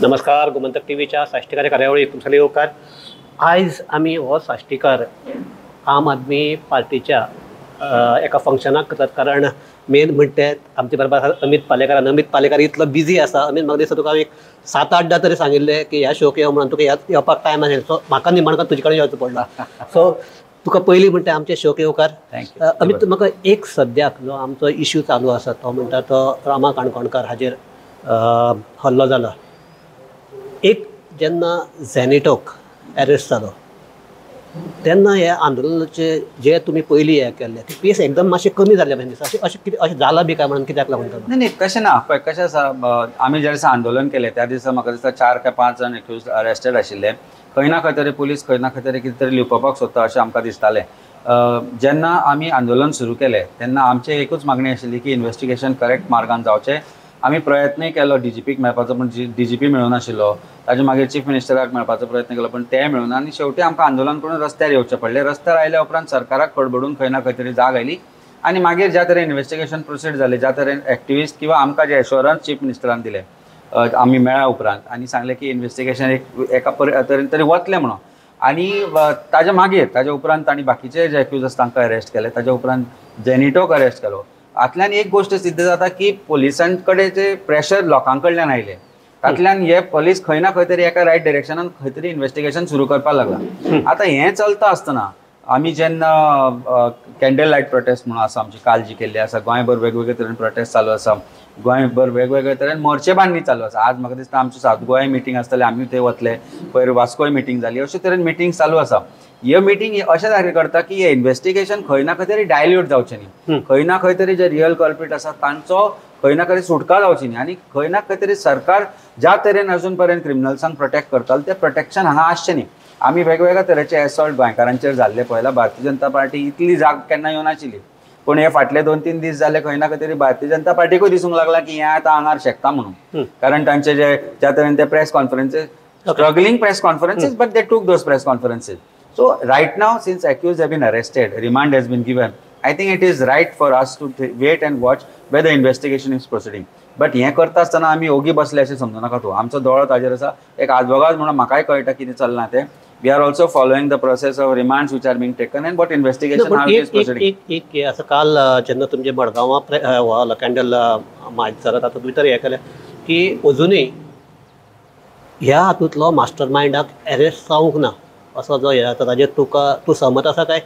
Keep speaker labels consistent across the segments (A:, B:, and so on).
A: नमस्कार, गोमंतक टीव्हीच्या साश्टीकार कार्यावळीक तुमकां येवकार. आयज आमी हो साश्टीकार आम आदमी पार्टीच्या एका फंक्शनाक करतात, कारण मेन म्हणटे आमचे बरोबर अमित पालेकार. आनी अमित पालेकार इतलो बिजी आसा. अमित, म्हाका दिसता तुका एक 7-8 दा तरी सांगिल्लें की ह्या शोक यो म्हणून, तुका ह्या येवपाक टायम आशिल्लो. सो म्हाका निमाणका तुजे कडेन येवचो पडला. सो तुका पयलीं म्हणटा आमचे शोक येवकार.
B: Thank you.
A: Amit, म्हाका एक सद्याक जो आमचो इश्यू चालू आसा तो म्हणटा तो रामा काणकोणकार हाजेर हल्लो जाला. एक जेन्ना झॅनिटोक एरेस्ट जालो तेन्ना हे आंदोलनाचे जे तुमी पयलीं हें केल्लें ती पेस एकदम मातशें कमी जाल्ले भशेन दिसता. अशें अशें कितें अशें जालां बी काय म्हणून कित्याक लागून
B: नाही नाही, तशें ना. पळय कशें आसा, आमी ज्या दिसा आंदोलन केलें त्या दिसा म्हाका दिसता 4 काय 5 जाण एक्यूज अरेस्टेड आशिल्ले. खंय ना खंय तरी पुलीस खंय ना खंय तरी कितें तरी लिपोवपाक सोदता अशें आमकां दिसतालें. जेन्ना आमी आंदोलन सुरू केलें तेन्ना आमचें एकूच मागणी आशिल्ली की इन्वेस्टिगेशन करेक्ट मार्गान जावचें. आमी प्रयत्नय केलो डीजीपीक मेळपाचो, पूण डीजीपी मेळूनाशिल्लो. ताजे मागीर चीफ मिनिस्टराक मेळपाचो प्रयत्न केलो, पण ते मेळूना. आनी शेवटी आमकां आंदोलन करून रस्त्यार येवचें पडलें. रस्त्यार आयल्या उपरांत सरकाराक खडबडून खंय ना खंय तरी जाग आयली आनी मागीर ज्या तरेन इन्वेस्टिगेशन प्रोसीड जालें, ज्या तरेन एक्टिविस्ट किंवा आमकां जे एश्योरन्स चीफ मिनिस्टरान दिले आमी मेळ्ळ्या उपरांत आनी सांगलें की इन्वेस्टिगेशन एक एका तरेन तरी वतलें म्हणून. आनी ताजे मागीर ताजे उपरांत तांणी बाकीचे जे एक्यूज आसा तांकां अरेस्ट केले. ताजे उपरांत जेनिटोक अरेस्ट केलो. हातल्यान एक गोश्ट सिद्ध जाता की पोलिसां कडेन जे प्रेशर लोकां कडल्यान आयलें तातल्यान हे पोलीस खंय ना खंय तरी एका रायट डायरेक्शनान खंय तरी इन्वेस्टिगेशन सुरू करपाक लागला. आतां हें चलता आसतना आमी जेन्ना कॅन्डल लायट प्रोटेस्ट म्हणून आसा आमची काल जी केल्ली आसा, गोंयभर वेगवेगळे तरेन प्रोटेस्ट चालू आसा, गोंयभर वेगवेगळे तरेन मोर्चे बांदणी चालू आसा. आज म्हाका दिसता आमची साउथ गोवा मिटींग आसतली, आमी थंय वतले. पयर वास्कोय मिटींग जाली. अशे तरेन मिटींग चालू आसा. ह्यो मिटींग अशें सारकें करता की हें इन्वेस्टिगेशन खंय ना खंय तरी डायल्यूट जावचें न्ही, खंय ना खंय तरी जे रियल कल्प्रीट आसा तांचो खंय ना खंय सुटका जावची न्ही आनी खंय ना खंय तरी सरकार ज्या तरेन अजून पर्यंत क्रिमिनल्सांक प्रोटेक्ट करताले तें प्रोटेक्शन हांगा आसचें न्ही. आमी वेगवेगळ्या तरेचे एसॉल्ट गोंयकारांचेर जाल्ले पळयला. भारतीय जनता पार्टी इतली जाग केन्ना येवनाशिल्ली, पूण हे फाटले 2-3 दीस जाले खंय ना खंय तरी भारतीय जनता पार्टीकूय दिसूंक लागला की हें आतां आंगार शेकता म्हणून. कारण तांचे जे ज्या तरेन ते press conferences, struggling press conferences, but they took those press conferences. So right now, since accused have been arrested, remand has been given, I think it is right for us to wait and watch where the investigation is proceeding. But हें करता आसतना आमी ओगी बसले अशें समजू नाका तूं. आमचो दोळो ताजेर आसा. एक आदवोगाद म्हणून म्हाकाय कळटा कितें चल्लां तें. We are also following the process of remands which are being taken and what investigation how it is proceeding.
A: एक एक हें आसा, काल जेन्ना तुमचे मडगांवां कॅन्डल मार्च जाला तातूंत भितर हें केलें की अजुनूय ह्या हातूंतलो मास्टर मायंडाक एरेस्ट जावंक ना असो जो हे आसा ताजेर तुका तूं सहमत आसा काय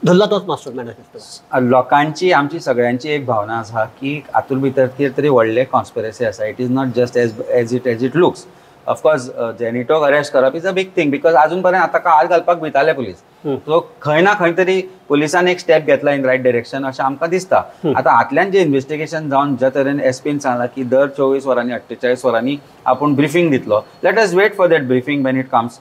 A: धरला तोच मास्टर मायंड आसा?
B: लोकांची आमची सगळ्यांची एक भावना आसा की हातूंत भितर कितें तरी व्हडलें कॉन्स्पिरसी आसा. It is not just as it looks. Of course जेनिटोक arrest करप is a big thing because अजून पर्यंत आतां हात घालपाक भिताले पुलीस. सो खंय ना खंय तरी पुलिसान एक स्टेप घेतला इन रायट डायरेक्शन अशें आमकां दिसता. आतां हातल्यान जें इन्वेस्टिगेशन जावन ज्या तरेन एसपीन सांगलां की दर 24 वरांनी 48 वरांनी आपूण ब्रिफींग दितलो. Let us wait for that briefing when it comes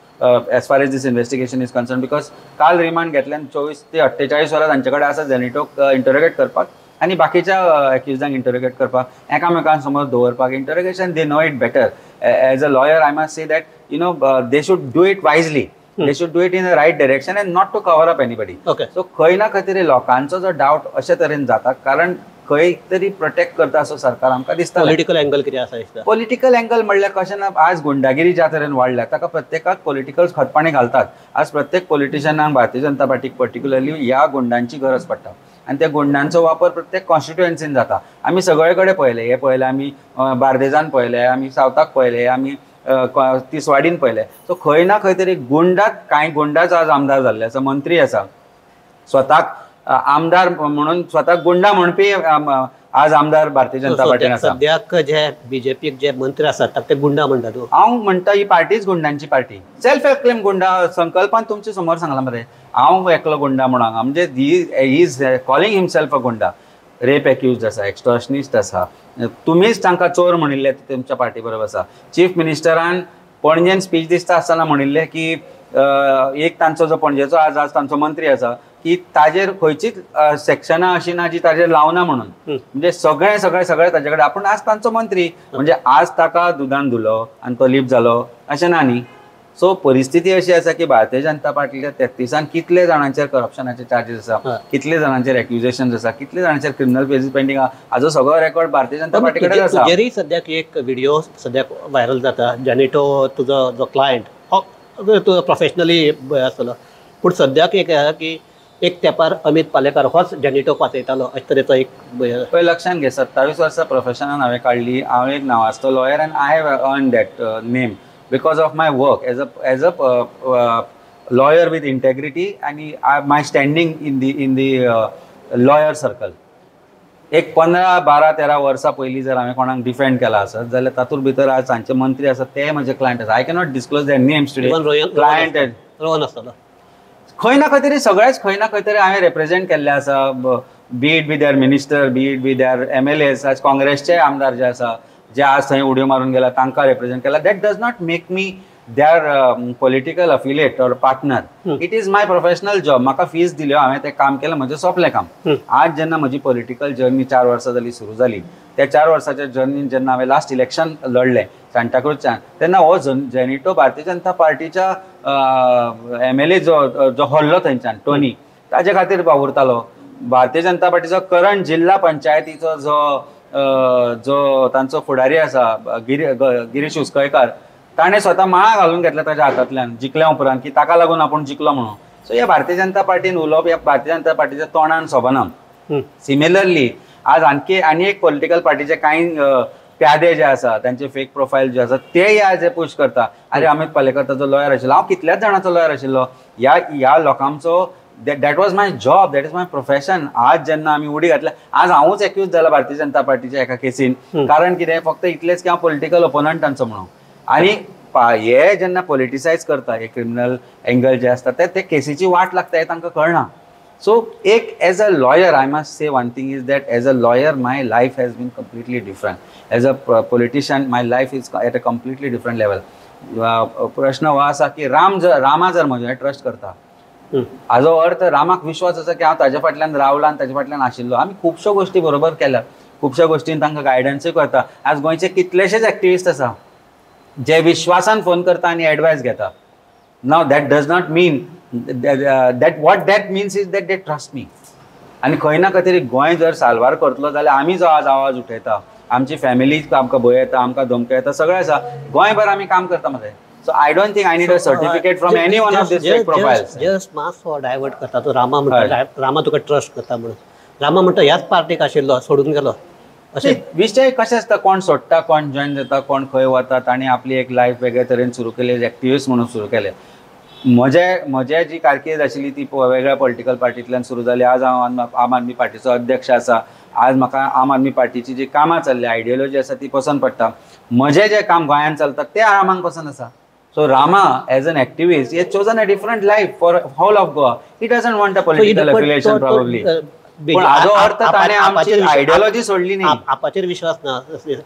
B: as far as this investigation is concern. Because काल रिमांड घेतल्यान 24 ते 48 वरां तांचे कडेन आसा जेनिटोक इंटरोगेट करपाक आनी बाकीच्या एक्युजांक इंटरोगेट करपाक, एकामेकां समोर दवरपाक. Interrogation they know it better. As a lawyer I must say that you know they should do it wisely, they should do it in the right direction and not to cover up anybody. So खंय ना खंय तरी लोकांचो जो डावट अशे तरेन जाता कारण खंय तरी प्रोटेक्ट करता असो सरकार आमकां दिसता.
A: पॉलिटिकल एंगल कितें आसा दिसता?
B: पॉलिटिकल एंगल म्हणल्यार कशें ना, आज गुंडागिरी ज्या तरेन वाडल्या ताका प्रत्येकाक पॉलिटिकल खतपाणी घालतात. आज प्रत्येक पॉलिटिशनाक भारतीय जनता पार्टीक पर्टिक्युलरली ह्या गुंडांची गरज पडटा आनी त्या गुंडांचो वापर प्रत्येक कॉन्स्टिट्युएन्सीन जाता. आमी सगळे कडेन पळयलें, हें पळयलें आमी बार्देजान पळयलें, आमी सावथाक पळयलें, आमी तिसवाडीन पळयलें. सो खंय ना खंय तरी गुंडाक कांय गुंडाच आज आमदार जाल्ले आसा, मंत्री आसा, स्वताक आमदार म्हणून स्वताक गुंडा म्हणपी आज आमदार भारतीय जनता पार्टीन आसा.
A: सद्याक जे बीजेपीक जे मंत्री आसात ते गुंडा म्हणटा तूं?
B: हांव म्हणटा ही पार्टीच गुंडांची पार्टी. सेल्फ एक्लेम गुंडा संकल्पान तुमचे समोर सांगला मरे हांव एकलो गुंडा म्हणून. म्हणजे he is calling himself a goonda. Rape accused आसा, एक्स्टॉर्शनिस्ट आसा, तुमीच तांकां चोर म्हणिल्ले तुमच्या पार्टी बरोबर आसा. चीफ मिनिस्टरान पणजेन स्पीच दिसता आसतना म्हणिल्लें की एक तांचो जो पणजेचो आज आज तांचो मंत्री आसा की ताजेर खंयचीच सेक्शनां अशी ना जी ताजेर लावना म्हणून. म्हणजे सगळें सगळें सगळें ताजे कडेन. आपूण आज तांचो मंत्री म्हणजे आज ताका दुदान धुलो आनी तो लीप जालो अशें ना न्ही. सो परिस्थिती अशी आसा की भारतीय जनता पार्टीच्या 33 कितले जाणांचेर करप्शनाचे चार्जीस आसा, कितले जाणांचेर एक्युजेशन आसा, कितले जाणांचेर क्रिमिनल केसीस पेंडींग आसा, हाजो सगळो रेकॉर्ड भारतीय जनता पार्टी कडेन आसा.
A: तुजेरय सद्याक एक व्हिडिओ सद्याक व्हायरल जाता, जेनिटो तुजो जो क्लायंट तुजो प्रोफेशनली आसतलो, पूण सद्याक एक आसा की एक तेंपार अमित पालेकार होच जेनिटोक वाचयतालो अशे तरेचो एक.
B: पळय लक्षांत घे, 27 वर्सां प्रोफेशनान हांवें काडली, हांव एक नांवाजतो lawyer and I have earn that name because of my work as a lawyer with integrity आनी my standing in the lawyer circle. एक 15, 12, 13 वर्सां पयलीं जर हांवें कोणाक डिफेंड केला आसत जाल्यार तातूंत भितर आज तांचे मंत्री आसात ते म्हजे क्लायंट आसा. I cannot disclose their names today. Client
A: Rohan आसतलो
B: खंय ना खंय तरी, सगळेच खंय ना खंय तरी हांवें रिप्रेझेंट केल्ले आसा, be it be their minister, be it be their MLAs. आज काँग्रेसचे आमदार जे आसा जे आज थंय उडयो मारून गेला तांकां रिप्रेझेंट केला. That does not make me their political affiliate or partner. It is my professional job. म्हाका फीस दिल्यो, हांवें तें काम केलें, म्हजें सोंपलें काम. आज जेन्ना म्हजी पॉलिटिकल जर्नी 4 वर्सां जाली सुरू जाली, त्या 4 वर्साच्या जर्नीन जेन्ना हांवें लास्ट इलेक्शन लढलें सांताक्रूजच्यान, तेन्ना हो जेनिटो भारतीय जनता पार्टीच्या MLA जो जो हरलो थंयच्यान टोनी, ताजे खातीर वावुरतालो. भारतीय जनता पार्टीचो करंट जिल्हा पंचायतीचो जो जो तांचो फुडारी आसा गिरीश उसकयकार, ताणें स्वता माळा घालून घेतल्या ताच्या हातांतल्यान जिखल्या उपरांत की ताका लागून आपूण जिखलो म्हणून. सो ह्या भारतीय जनता पार्टीन उलोवप ह्या भारतीय जनता पार्टीच्या तोंडान सोबना. सिमिलरली आज आणखी आनी एक पॉलिटिकल पार्टीचे कांय प्यादे जे आसा तांचे फेक प्रोफायल जे आसा तेय आज पुश करता. अरे अमित पालेकर ताजो लॉयर आशिल्लो, हांव कितल्याच जाणांचो लॉयर आशिल्लो. ह्या ह्या लोकांचो that was my job, that is my profession. आज जेन्ना आमी उडी घातल्या, आज हांवूच एक्यूज जाला भारतीय जनता पार्टीच्या एका केसीन. कारण कितें, फक्त इतलेंच की हांव पॉलिटिकल ओपोनंट तांचो म्हणून. आनी हे जेन्ना पॉलिटिसायज करता, हे क्रिमिनल एंगल जे आसता ते केसीची वाट लागता हें तांकां कळना. सो एक as a lawyer I must say one thing is that as a lawyer my life has been completely different. As a politician my life is at a completely different level. प्रश्न हो आसा की राम जर रामा जर म्हजें trust करता, हाजो अर्थ रामाक विश्वास आसा की हांव ताज्या फाटल्यान रावला आनी ताज्या फाटल्यान आशिल्लो. आमी खुबश्यो गोश्टी बरोबर केल्या, खुबश्या गोश्टीन तांकां गायडन्सूय करता. आज गोंयचे कितलेशेच एक्टिविस्ट आसा जे विश्वासान फोन करता आनी एडवायस घेता. Now that does not mean that what that means is that they trust me. आनी खंय ना खंय तरी गोंय जर साल्वार करतलो जाल्यार आमी जो आज आवाज उठयता, आमची फॅमिली आमकां भंय येता, आमकां धमक्यो येता, सगळें आसा, गोंयभर आमी काम करता मरे. So I don't think I need a certificate from any one of these fake profiles.
A: Just मातसो डायवर्ट करता तूं. रामा म्हणटा, रामा तुका ट्रस्ट करता म्हणून. रामा म्हणटा ह्याच पार्टीक आशिल्लो सोडून गेलो.
B: अशें विशय कशें आसता, कोण सोडटा, कोण जॉयन जाता, कोण खंय वता. ताणें आपली एक लायफ वेगळे तरेन सुरू केली, एक्टिविस्ट म्हणून सुरू केलें. म्हजे जी कारकीर्द आशिल्ली ती वेगळ्या पॉलिटिकल पार्टींतल्यान सुरू जाली. आज हांव आम आदमी पार्टीचो अध्यक्ष आसा. आज म्हाका आम आदमी पार्टीची जी कामां चल्ल्या, आयडियोलॉजी आसा ती पसंत पडटा. म्हजें जें काम गोंयांत चलता तें रामाक पसंत आसा. So Rama as an activist he has chosen a different life for whole of Goa. He doesn't want a political affiliation probably. पण हाजो अर्थ ताणें आमची आयडियोलॉजी सोडली न्ही.
A: आपाचेर विश्वास ना,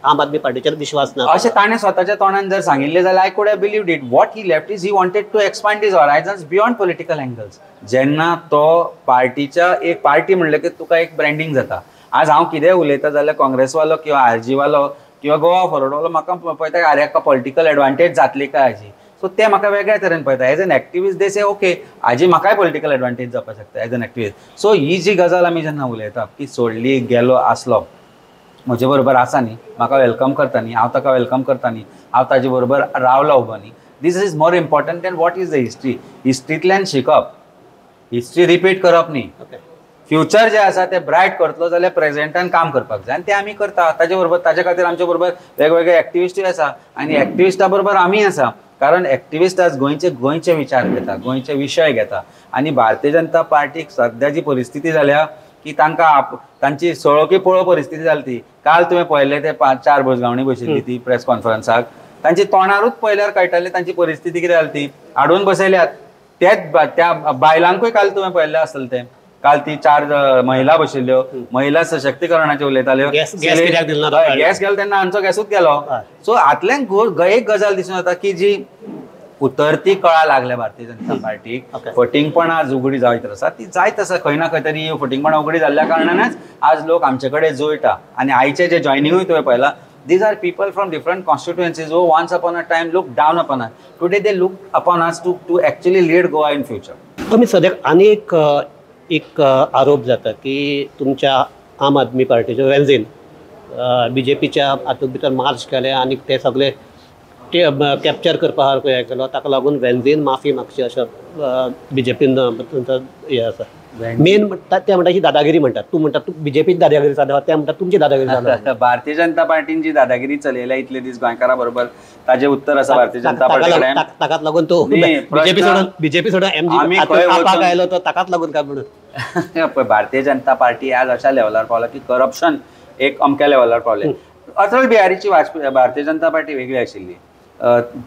A: आम आदमी पार्टीचेर विश्वास ना
B: अशें ताणें स्वताच्या तोंडान जर सांगिल्लें जाल्यार I could have believed it. What he left is he wanted to expand his horizons beyond political angles. जेन्ना तो पार्टीच्या एक पार्टी म्हणलें की तुका एक ब्रँडींग जाता. आज हांव कितेंय उलयता जाल्यार काँग्रेसवालो किंवा आरजीवालो किंवा गोवा फॉरवर्डवालो म्हाका पळयता, अरे हाका पॉलिटिकल एडवांटेज जातली काय हाजी. सो ते म्हाका वेगळ्या तरेन पळयता. As an activist they say okay हाजी म्हाकाय पॉलिटिकल एडवांटेज जावपाक शकता एज एन एक्टिविस्ट. सो ही जी गजाल आमी जेन्ना उलयता की सोडली गेलो आसलो म्हजे बरोबर आसा न्ही, म्हाका welcome करता न्ही, हांव ताका welcome करता न्ही, हांव ताजे बरोबर रावला उबो न्ही, this is more important than what is the history. हिस्ट्रींतल्यान शिकप, हिस्ट्री रिपीट करप न्ही. फ्युचर जें आसा तें ब्रायट करतलो जाल्यार प्रेजेंटान काम करपाक जाय आनी तें आमी करता. ताजे बरोबर ताजे खातीर आमचे बरोबर वेगवेगळे एक्टिविस्टूय आसा आनी एक्टिविस्टा बरोबर आमी आसा. कारण एक्टिविस्ट आज गोंयचे गोंयचे विचार घेता, गोंयचे विशय घेता. आनी भारतीय जनता पार्टीक सद्या जी परिस्थिती जाल्या की तांकां तांची सळो की पळो परिस्थिती जाली ती. काल तुवें पळयलें ते 5-4 बसगावणी बशिल्ली ती प्रेस कॉन्फरन्साक, तांची तोंडारूच पळयल्यार कळटालें तांची परिस्थिती कितें जाली ती. हाडून बसयल्यात तेच त्या बायलांकूय काल तुवें पळयल्लें आसतलें तें. काल ती 4 महिला बशिल्ल्यो, महिला सशक्तीकरणाच्यो उलयताल्यो, गॅस गेलो तेन्ना आमचो गॅसूच गेलो. सो हातल्यान एक गजाल दिसून येता की जी उतरती कळा लागल्या भारतीय जनता पार्टीक, फटींगपणां आज उगडी जायत आसा, ती जायत आसा. खंय ना खंय तरी फटींगपणां उगडी जाल्ल्या कारणानच आज लोक आमचे कडेन जुळटा. आनी आयचे जे जॉयनिंगूय तुवें पळयलां, These are people from different constituencies who once upon a time look down upon us. Today they look upon us to actually lead Goa in future.
A: आमी सद्याक आनी एक एक आरोप जाता की तुमच्या आम आदमी पार्टीच्यो वेन्झीन बीजेपीच्या हातूंत भितर मार्च केले आनी ते सगळे ते कॅप्चर करपा सारको हें केलो, ताका लागून वेन्झीन माफी मागची अशें बीजेपीन हें आसा. मेन म्हणटा ते म्हणटा ही दादागिरी म्हणटात. तूं म्हणटा तूं बीजेपीन दादागिरी जाल्या, ते म्हणटा तुमची दादागिरी जाल्या.
B: भारतीय जनता पार्टीन जी दादागिरी चलयल्या इतले दीस गोंयकारा बरोबर ताजें उत्तर आसा भारतीय जनता पार्टी कडेन.
A: ताकाच लागून तो बीजेपी सोडून बीजेपी सोडून एमजी आपाक आयलो तो ताकाच लागून काय म्हणून.
B: भारतीय जनता पार्टी आज अशा लेवलार पावला की करप्शन एक अमक्या लेवलार पावले. अटल बिहारीची वाजपेयी भारतीय जनता पार्टी वेगळी आशिल्ली,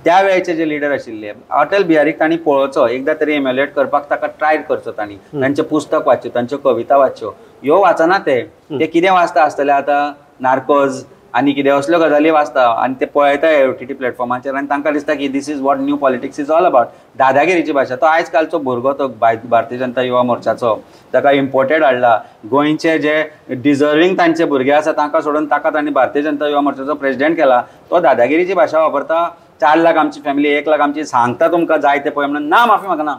B: त्या वेळचे जे लिडर आशिल्ले अटल बिहारीक तांणी पळोवचो, एकदा तरी एम्युलेट करपाक ताका ट्राय करचो तांणी, तांचें पुस्तक वाच्यो, तांच्यो कविता वाच्यो. ह्यो वाचना ते ते कितें वाचता आसतले आतां नार्कोज आनी कितें असल्यो गजाली वाचता आनी ते पळयता OTT प्लॅटफॉर्माचेर आनी तांकां दिसता की this is what new politics is all about. दादागिरीची भाशा. तो आयज कालचो भुरगो तो भारतीय जनता युवा मोर्चाचो ताका इम्पोर्टेड हाडला, गोंयचे जे डिजर्वींग तांचे भुरगे आसा तांकां सोडून ताका तांणी भारतीय जनता युवा मोर्चाचो प्रेजिडेंट केला. तो दादागिरीची भाशा वापरता. 4 लाख आमची फॅमिली, 1 लाख आमची, सांगता तुमकां जाय ते पळय म्हणून. ना माफी मागना,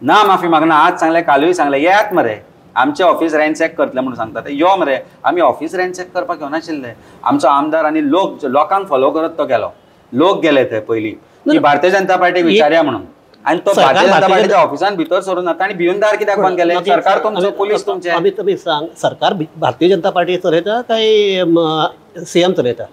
B: ना माफी मागना. आज सांगलें कालूय सांगलें, येयात मरे आमचे ऑफिस रॅनसॅक करतले म्हणून सांगता ते, यो मरे. आमी ऑफिस रॅनसॅक करपाक येवनाशिल्ले. आमचो आमदार आनी लोक लोकांक फॉलो करत तो गेलो, लोक गेले थंय पयलीं की भारतीय जनता पार्टीक विचारया म्हणून, आनी तो भारतीय जनता पार्टीच्या ऑफिसान भितर सरून आतां आनी भिवन दार कित्याक बंद केलें? सरकार तुमचो, पोलीस तुमचे.
A: आमी तुमी सांग, सरकार भारतीय जनता पार्टी चलयता काय सीएम चलयता?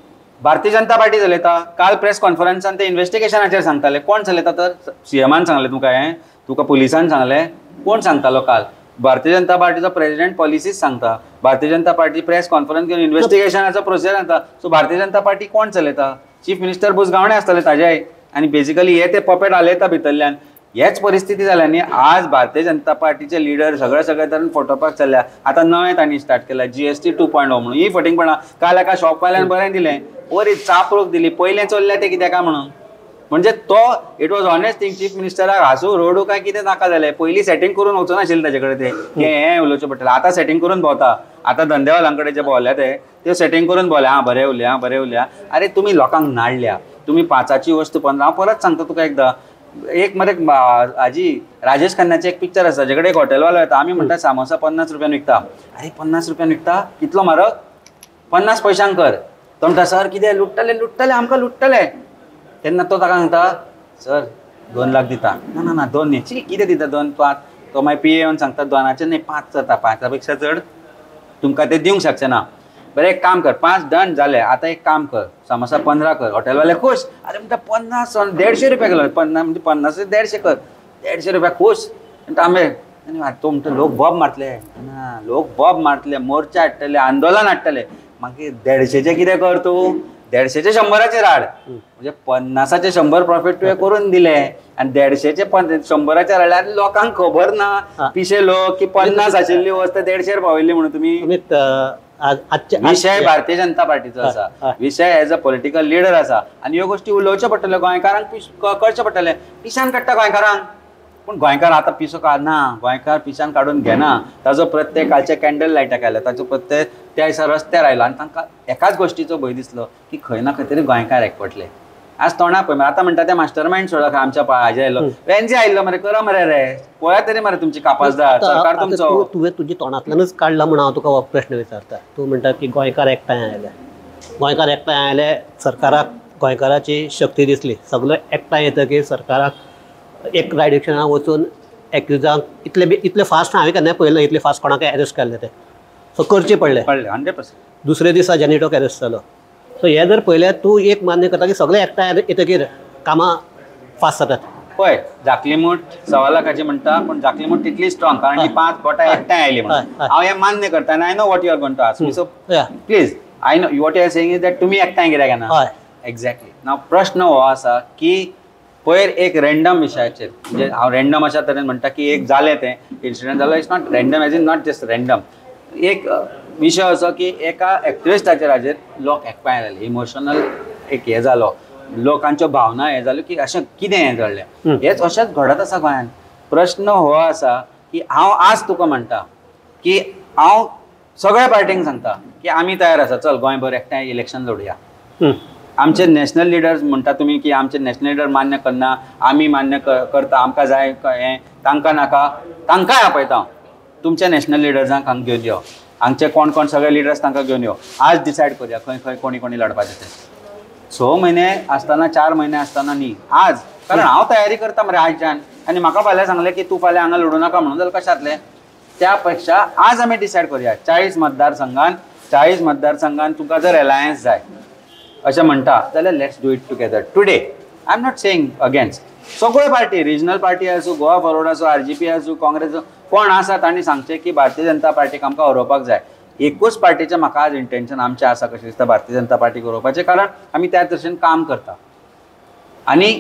B: भारतीय जनता पार्टी चलयता. काल प्रेस कॉन्फरन्सान ते इन्वेस्टिगेशनाचेर सांगताले. कोण चलयता तर? सीएमान सांगलें तुका हें, तुका पुलिसान सांगलें, कोण सांगतालो काल? भारतीय जनता पार्टीचो प्रेजिडेंट पॉलिसीज सांगता, Bharatiya Janata party press conference घेवन इन्वेस्टिगेशनाचो प्रोसिजर सांगता. सो भारतीय जनता पार्टी कोण चलयता? चीफ मिनिस्टर बुजगावणे आसतले ताजे, आनी बेजिकली हे ते पपेट हालयता भितरल्यान. हेच परिस्थिती जाल्या न्ही. आज भारतीय जनता पार्टीचे लिडर सगळे सगळे तरेन फटोवपाक चल्ल्या. आतां नवें तांणी स्टार्ट केलां GST 2.0 म्हणून. ही फटींगपणां. काल एका शॉपवाल्यान बरें दिलें, बरी चापरूक दिली, पयलें चल्ल्या तें कित्याक म्हणून. म्हणजे तो it was honest thing. Chief मिनिस्टराक हांसू रडू काय कितें नाका जालें. पयलीं सेटींग करून वचनाशिल्लें ताजे कडेन ते की हें उलोवचें पडटलें. आतां सेटींग करून भोंवता. आतां धंदेवाल्यां कडेन जे भोंवल्या ते सेटींग करून भोंवल्या. आं बरें उलया, आं बरें उलया. अरे तुमी लोकांक नाडल्या. तुमी 5ची वस्तू 15. हांव परत सांगता तुका एकदां, एक मरे हाजी राजेश खन्नाचें एक पिक्चर आसा, ताजे कडेन एक हॉटेलवालो येता. आमी म्हणटा सामोसा 50 रुपयान विकता. अरे 50 रुपयान विकता, कितलो म्हारग, 50 पयशांक कर. तो म्हणटा सर कितें लुट्टले लुट्टले आमकां लुट्टले. तेन्ना तो ताका सांगता सर 2 लाख दिता. ना ना ना 2 न्ही, शी कितें दिता 2 5. तो मागीर पी ए येवन सांगता 2 न्ही 5 जाता, 5 पेक्षा चड तुमकां ते दिवंक शकचे ना. बरें एक काम कर, 5 डन जालें. आतां एक काम कर, सामोसा 15 कर. हॉटेलवाले खूश. अरे म्हणटा 50 150 रुपया किलो, 50 म्हणजे 50 150 कर, 150 रुपया खूश. म्हणटा आंबे आनी तो म्हणटा लोक बॉब मारतले ना, लोक बॉब मारतले, मोर्चा हाडटले, आंदोलन हाडटले. मागीर 150 कितें कर तूं, 150 100 हाड. म्हणजे 50 100 प्रॉफीट तुवें करून दिले आनी 150 100 हाडल्यार लोकांक खबर ना, पिशे लोक की 50 आशिल्ली वस्त 150 पावयली म्हणून तुमी. विशय भारतीय जनता पार्टीचो आसा, विशय एज अ पॉलिटिकल लिडर आसा आनी ह्यो गोश्टी उलोवच्यो पडटल्यो गोंयकारांक, कळचें पडटलें. पिशान काडटा गोंयकारांक, पूण गोंयकार आतां पिसो काडना, गोंयकार पिशान काडून घेना. ताजो प्रत्यय कालचे कॅन्डल लायटाक आयलो, ताजो प्रत्यय त्या दिसा रस्त्यार आयलो आनी तांकां एकाच गोश्टीचो भंय दिसलो की खंय ना खंय तरी गोंयकार एकवटले. आज तोंडा पळय आतां म्हणटा ते मास्टर मायंड सोडा, आमच्या हाजे आयलो वेन्झी आयिल्लो मरे, करा मरे रे, पळया तरी मरे तुमची कापासदार सरकार तुमचो.
A: तुवें तुज्या तोंडांतल्यानच काडला म्हणून हांव तुका हो प्रश्न विचारता. तूं म्हणटा की गोंयकार एकठांय आयले, गोंयकार एकठांय आयले, सरकाराक गोंयकाराची शक्ती दिसली, सगळे एकठांय येतकीर सरकाराक एक डायरेक्शनान वचून एक्युजांक इतले इतले फास्ट हांवें केन्नाय पळयलें, इतले फास्ट कोणाक एरेस्ट केल्ले ते, सो करचे पडले
B: 100%.
A: दुसरे दिसा जेनिटोक एरेस्ट जालो. सो हे जर पळयल्यार तूं एक मान्य करता की सगळे एकठांय येतकीर कामां फास्ट जातात.
B: पळय जाकलीमूठ 1.25 लाखाची म्हणटा, पूण जाकलीमूठ तितली स्ट्रॉंग, कारण ती 5 बोटां एकठांय आयली म्हणून. हांव हें मान्य करता आनी I know what you are going to ask me, so please I know what you are saying is that तुमी एकठांय कित्याक येना. एक्झॅक्टली. नाव प्रश्न हो आसा की पयर एक रँडम विशयाचेर, म्हणजे हांव रँडम अशा तरेन म्हणटा की एक जालें तें इन्सिडंट जालो, it's not random as in not just random. एक विशय असो की एका एक्टिविस्टाचेर हाजेर लोक एकठांय जाले, इमोशनल एक हें जालो, लोकांच्यो भावना हें जाल्यो की अशें कितें हें घडलें. हेंच अशेंच घडत आसा गोंयांत. प्रश्न हो आसा की हांव आज तुका म्हणटा की हांव सगळ्या पार्टींक सांगता की आमी तयार आसा, चल गोंयभर एकठांय इलेक्शन लढुया. आमचे नॅशनल लिडर्स म्हणटा तुमी की आमचे नॅशनल लिडर मान्य करना, आमी मान्य करता, आमकां जाय हें, तांकां नाका. तांकांय आपयता हांव, तुमच्या नॅशनल लिडर्सांक हांगा घेवन यो, हांगचे कोण कोण सगळे लिडर्स तांकां घेवन यो, आज डिसायड करुया खंय खंय कोणी कोणी लढपाचें तें. 6 म्हयने आसतना, 4 म्हयने आसतना न्ही, आज. कारण हांव तयारी करता मरे आयच्यान, आनी म्हाका फाल्यां सांगलें की तूं फाल्यां हांगा लडूं नाका म्हणून जाल्यार कशें जातलें? त्या पेक्षा आज आमी डिसायड करुया. 40 मतदारसंघान, 40 मतदारसंघान तुका जर एलायन्स जाय अशें म्हणटा जाल्यार let's do it together today. I am not saying against. सगळ्यो पार्टी, रिजनल पार्टी आसूं, गोवा फॉरवर्ड आसूं, RGP आसूं, काँग्रेस आसूं, कोण आसा तांणी सांगचें की भारतीय जनता पार्टीक आमकां हरोवपाक जाय. एकूच पार्टीचें म्हाका आज इंटेन्शन आमचें आसा कशें दिसता, भारतीय जनता पार्टीक हरोवपाचें, कारण आमी त्या दृश्टीन काम करता. आनी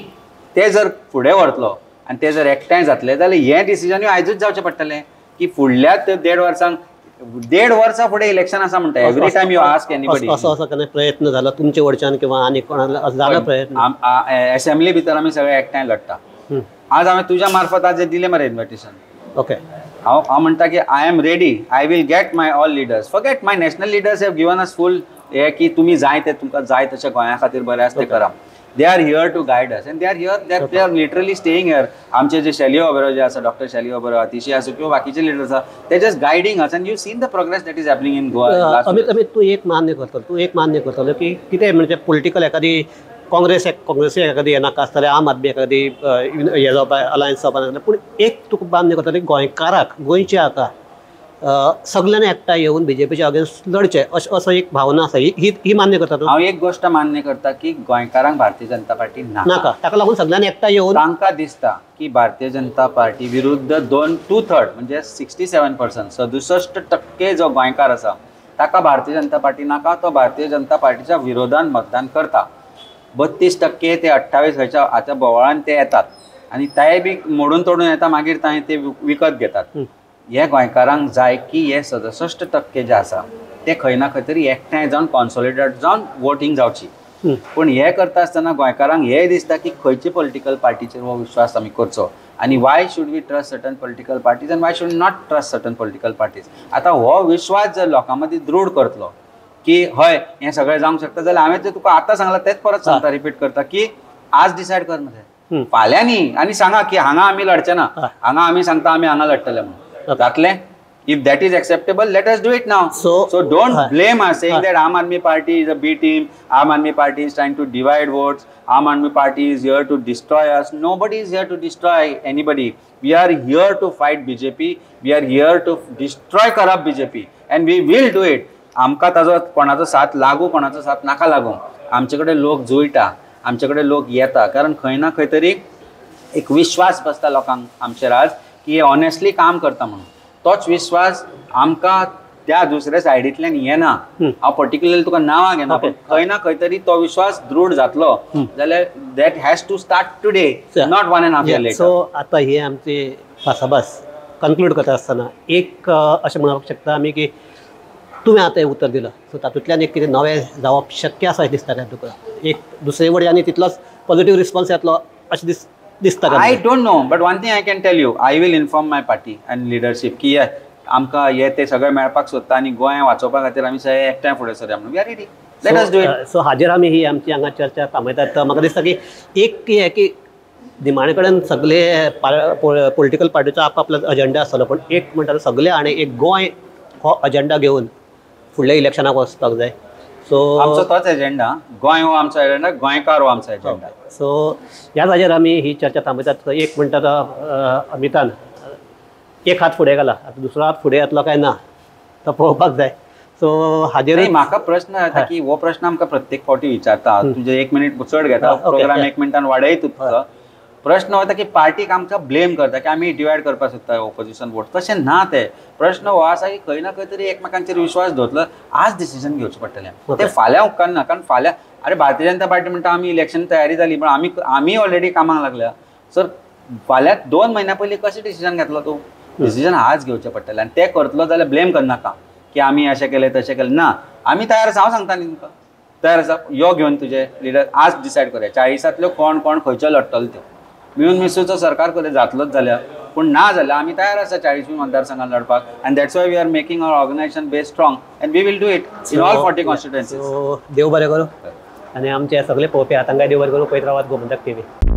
B: ते जर फुडें व्हरतलो आनी ते जर एकठांय जातले जाल्यार हें डिसिजनूय आयजूच जावचें पडटलें की फुडल्या 1.5 वर्सांक, 1.5 वर्सां फुडें इलेक्शन आसा म्हणटा. Every time you ask anybody.
A: असो असो केन्ना प्रयत्न जाला तुमचे वडच्यान किंवा आनी कोणा जाला प्रयत्न?
B: एसेंब्ली भितर आमी सगळे एकठांय लढटा. आज हांवें तुज्या मार्फत आज दिलें मरे इन्विटेशन.
A: ओके,
B: हांव म्हणटा की I am ready, I will get my all leaders. Forget my national leaders have given us full हे की तुमी जाय ते, तुमकां जाय तशें गोंया खातीर बरें आसा तें करा. They are here to guide us and they are here, they are literally staying here. आमचे जे शैली ओबेरॉय जे आसा, डॉक्टर शैली ओबेरॉय, अतिशी आसूं किंवा बाकीचे लिडर्स आसा, they just guiding us and you seen the progress that is happening in Goa.
A: Amit, Amit, तूं एक मान्य करतलो, तूं एक मान्य करतलो की कितें म्हणजे पॉलिटिकल एखादी काँग्रेस काँग्रेसी एखादी हें नाका आसतलें, आम आदमी एखादी हें जावपा, अलायन्स जावपा नासलें, पूण एक तुका मान्य करतलो की गोंयकाराक, गोंयचे आतां सगल्यांनी एकठांय येवन बीजेपीच्या अगेन्स्ट लढचें, असो एक भावना आसा, ही ही मान्य करता तूं?
B: हांव एक गोश्ट मान्य करता की गोंयकारांक भारतीय जनता पार्टी
A: नाका, ताका लागून सगल्यांनी एकठांय येवन
B: तांकां दिसता की भारतीय जनता पार्टी विरुद्ध 2/3 म्हणजे 67%, 67% जो गोंयकार आसा ताका भारतीय जनता पार्टी नाका, तो भारतीय जनता पार्टीच्या विरोधान मतदान करता. 32% ते 28 खंयच्या आतां बोवाळान ते येतात आनी ते बी मोडून तोडून येता, मागीर तांणी ते विकत घेतात. हे गोंयकारांक जाय की हे 67% जे आसा ते खंय ना खंय तरी एकठांय जावन कॉन्सोलिडेट जावन वोटींग जावची. पूण हें करता आसतना गोंयकारांक हें दिसता की खंयची पॉलिटिकल पार्टीचेर हो विश्वास आमी करचो आनी why should we trust certain political parties and why should not trust certain political parties. आतां हो विश्वास जर लोकां मदीं दृढ करतलो की हय हें सगळें जावंक शकता, जाल्यार हांवें तें तुका आतां सांगलां तेंच परत सांगता, रिपीट करता की आज डिसायड कर मरे, फाल्यां न्ही, आनी सांगा की हांगा आमी लढचे ना, हांगा आमी सांगता आमी हांगा लढटले म्हणून जातलें. If that is acceptable, let us do it now. So don't blame us saying that Aam Aadmi Party is a B team, Aam Aadmi Party is trying to divide votes, Aam Aadmi Party is here to destroy us. Nobody is here to destroy anybody. We are here to fight BJP. We are here to destroy corrupt BJP and we will do it. आमकां ताजो कोणाचो साथ लागू, कोणाचो साथ नाका लागू, आमचे कडेन लोक जुळटा, आमचे कडेन लोक येता, कारण खंय ना खंय तरी एक विश्वास बसता लोकांक आमचेर आज की हे ऑनेस्टली काम करता म्हणून. तोच विश्वास आमकां त्या दुसऱ्या सायडींतल्यान येना. हांव पर्टिक्युलरली तुका नांवां घेना, पूण खंय ना खंय तरी तो विश्वास दृढ जातलो जाल्यार that has to start today, not 1.5 year later.
A: So आतां ही आमची भासाभास कन्क्लूड करता आसतना एक अशें म्हणपाक शकता आमी की तुवें आतां उत्तर दिलां, सो तातूंतल्यान एक कितें नवें जावप शक्य आसा अशें दिसता काय तुका? एक दुसरे वटेन आनी तितलोच पॉझिटीव रिस्पॉन्स येतलो अशें दिसता?
B: I don't know, but one thing I can tell you, I will inform my party and leadership की आमकां हे ते सगळें मेळपाक सोदता आनी गोंय वाचोवपा खातीर आमी सगळे एकठांय फुडें सरया म्हणून. We are ready, let us do it.
A: So हाजेर आमी ही आमची हांगा चर्चा थांबयतात. म्हाका दिसता की एक हें की निमाणे कडेन सगळे पॉलिटिकल पार्टीचो आप आपलो अजेंडा आसतलो, पण एक म्हणटा सगळे आनी एक गोंय हो अजेंडा घेवन फुडल्या इलेक्शनाक वचपाक जाय. सो
B: आमचो तोच एजेंडा, गोंय हो आमचो एजेंडा, गोंयकार हो आमचो एजेंडा.
A: सो ह्या जाग्यार आमी ही चर्चा थांबयतात. एक म्हणटा अमितान एक हात फुडें घाला, आतां दुसरो हात फुडें येतलो काय ना तो पळोवपाक जाय. सो हाजेर
B: म्हाका प्रश्न येता की हो प्रश्न आमकां प्रत्येक फावटी विचारता, तुजे 1 मिनीट चड घेता, प्रोग्राम 1 मिनटान वाडय तुका. प्रश्न वता की पार्टीक आमकां ब्लेम करता की आमी डिवायड करपाक सोदता ऑपोजिशन वोट, तशें ना. ते प्रश्न हो आसा की खंय ना खंय तरी एकमेकांचेर विश्वास दवरतलो, आज डिसिजन घेवचें पडटलें, तें फाल्यां उपकारना. कारण फाल्यां अरे भारतीय जनता पार्टी म्हणटा आमी इलेक्शन तयारी जाली, पण आमी आमी ऑलरेडी कामाक लागल्या. सर फाल्यां 2 म्हयन्या पयलीं कशें डिसिजन घेतलो तूं? डिसिजन आज घेवचें पडटलें आनी तें करतलो जाल्यार ब्लेम करनाका की आमी अशें केलें तशें केलें. ना, आमी तयार आसा, हांव सांगता न्ही तुमकां, तयार आसा, यो घेवन तुजे लिडर, आज डिसायड करुया 40तांतल्यो कोण कोण खंयच्यो लडटलो त्यो. मिळून मिसळूचो सरकार कडेन जातलोच जाल्यार, पूण ना जाल्यार आमी तयार आसा 40 मतदारसंघात लढपाक. And that's why we are making our organisation base strong and we will do it in all 40 constituencies.
A: देव बरें करूं. आनी आमचे सगळे पळोवपी आहा तांकां देव बरें करूं. पळयत रावात गोमंतक टीव्ही.